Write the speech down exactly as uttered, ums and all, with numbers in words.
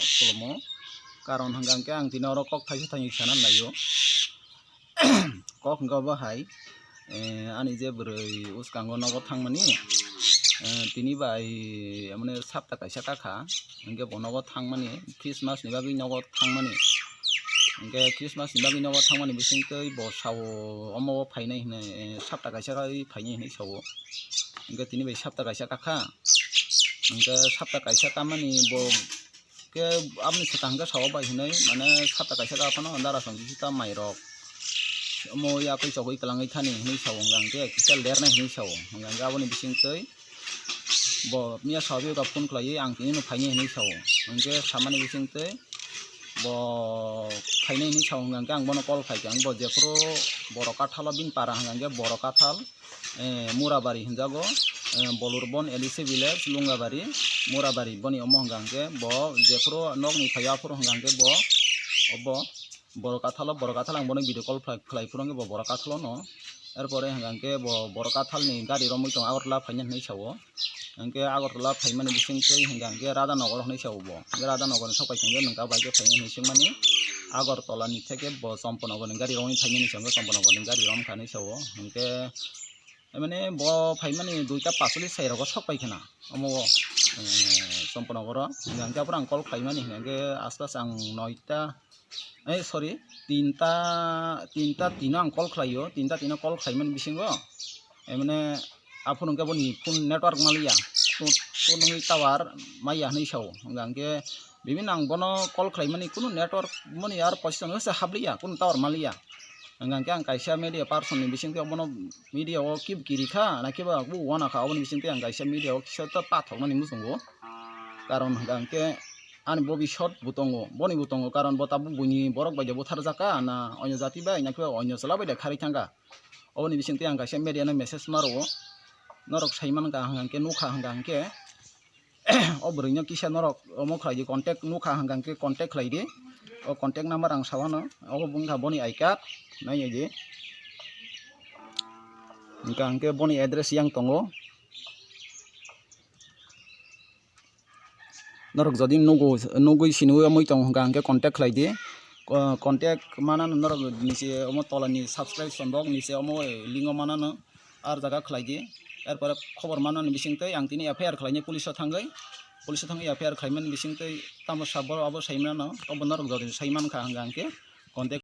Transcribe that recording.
khulumo. Karon hwnkha hwnkhe ang tini oro kok thaisa thaini sana naio. Kok hwnkha bo hai, eh, ani je bwrwi uskango nogo thangmani, eh, tini bai mane sapta kaisa kakha, hwnkhe bo nogo thangmani, Christmas ni bagwi nogo thangmani. Hwnkhe Christmas ni bagwi nogo thangmani bisingtwi bo sao omo o phainai hinwi, eh, sapta kaisa kha phainai hinwi sao. Hwnkhe tini bai sapta kaisa kakha. Hwnkhe sapta kaisa kamani bo khe aboni swkang khe sao bai hinwi, mane sapta kaisa kha phano dara song bisita mairok. Omo yakui chogwi kwlangwi thani hinwi sao hwnkha hwnkhe kisa lernai hinwi sao. Hwnkha hwnkhe aboni bisingtwi bo miya sabi ka phone khlaiwi ang tini no phainai hinwi sao. Hwnkhe samani bisingtwi bo phainai hinwi sao hwnkha hwnkhe ang bono call khaikha. Ang bo jephuru Boro Kathalo bini para hwnkha hwnkhe Boro Kathal, eh, Murabari hinjago, eh, Bolurbon L E C village, Lungabari, Murabari boni omo hwnkha hwnkhe bo jephuru nokni phaio aphuru hwnkha hwnkhe bo obo Boro Kathalo, Boro Kathal ang bono video call khlai, khlai phuru hwnkhe bo Boro Kathalo no. Erpore hwnkha hwnkhe bo Boro Kathalni gari romwi tongo Agartala phaina hinwi sao. Hwnkhe Agartala phaimani bisingtwi hwnkha hwnkhe Radhanagar hinwi sao bo. Hwnkhe Radhanagarni sokpai hwnkhe nwngkha bai khe phainai hinwi swngmani Agartalani theke bo Champanagarni gari romwi phaimani sao, Champanagarni gari romkha hinwi sao. Hwnkhe mane bo phaimani duita pasolis sai rogo sokpai khena omo o, eh, Champanagar o. Hwnkha hwnkhe aphuru ang call khlaimani hwnkha hwnkhe aste aste ang noita, eh, sorry, tinta, tinta tino ang call khlaio, tinta tino call khlaimani bisingo, eh, mane aphuru hwnkhe boni phone network maliya, to, to nungwi tower maya hinwi sao. Hwnkha hwnkhe bibini ang bono call khlaimani kunu network mani ar position se habliya, kunu tower maliya. Hwnkha hwnkhe ang kaisa media person ni bisingtwi bono media o kib kiri kha, na kiba bo wana kha, aboni bisingtwi ang kaisa media o kisa ta pathokmani muchungo. Karon hwnkha hwnkhe ani bo bisot bo tongo, boni bo tongo, karon bo tabuk buini borok bai de butharjak kha, na onyo jati bai, na kiba onyo chwla bai de kharwi thang kha. Oboni bisingtwi ang kaisa media no message ma rwo. Norok sai man kha hwnkha hwnkhe, nukha hwnkha hwnkhe, o bwrwino kisa norok omo khlai di, contact nukha hwnkha hwnkhe contact khlai di. O contact number ang sa uanw, obo wngkha boni I card, nai nai di. Hwnkha hwnkhe boni address yang tongo. Norok jodi nugo, nugwi sinwi omwi tong hwnkha hwnkhe contact khlai di. Co-, contact manano norok nise omo tolani subscription rok nise omo link o manano ar jaga khlai di. Erpore khobor manani bisingtwi ang tini F I R khlainai police o thangwi. Police o thangwi F I R khlaimani bisingtwi tamo sabo abo sai manano, obo norok jodi sai mankha hwnkha hwnkhe contact